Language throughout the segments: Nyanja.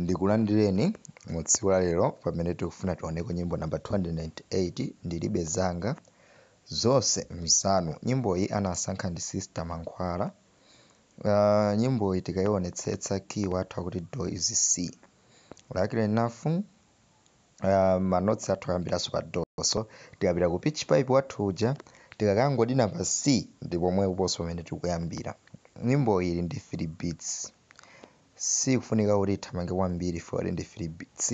Ndikulandireni mu tsiku la lero pamene tikufuna tioneko nyimbo namba 298, Ndilibe Zanga Zonse Mzanu. Nyimboyi anasankha ndi Sister Mankhwala. Nyimboyi tikayionetsetsa, key wathu akuti do is C. Luckily enough, ma notes athu ayambiranso pa do, so tikapita ku pitch pipe wathu uja, tikakangodina pa C, ndi pomweponso pamene tikuyambira. Nyimboyi ili ndi 3 beats. Sikufunika kuti ithamange kwambiri for ndi 3 beats.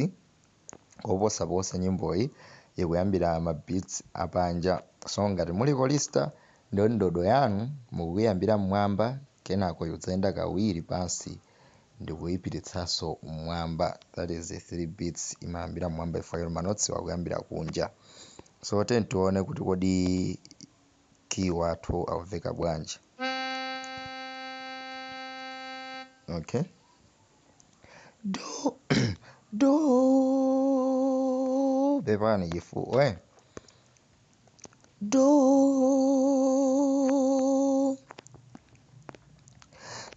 Koposaposa nyimboyi ikuyambira ma beats apanja, so ngati muli chorister, ndiyo ndodo yanu mukuyambira mmwamba, kenako ikudzayenda kawiri pansi ndikuyipititsanso mmwamba. That is 3 beats, imayambira mmwamba ifo ma notes akuyambira kunja. So tiyeni tione kuti kodi key wathu akumveka bwanji. Okay, do, do, pepani, chifuwa. Do,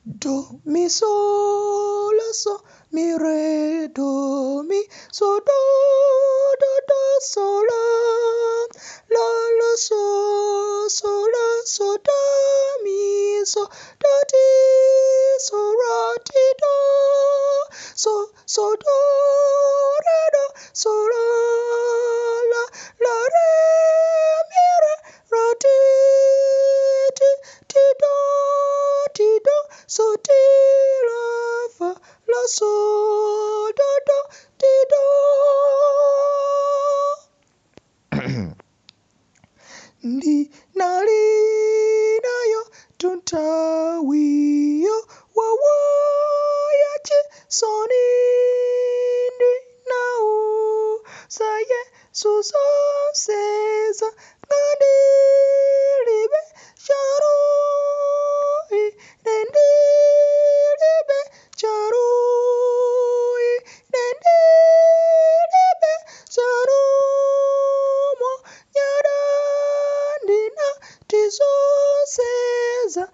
do, mi, sol, la, so, mi, re, do, mi, so, do, do, do, so, la, la, la, so, so, la, so, do, mi, so, do, ti, so, ra, ti, do, so, so, do, re, do, so, la, la, la, re, mi, re, ra, ti, ti, ti, do, ti, do, so, ti, la, fa, la, so, do, do, ti, do. Ndinali nayo nthawiyo wawa yachisoni, ndinauza Yesu zonse zanga, ndilibe chanu, ine ndilibe chanu, ine ndilibe chanu, monyada ndinati zonse zanga.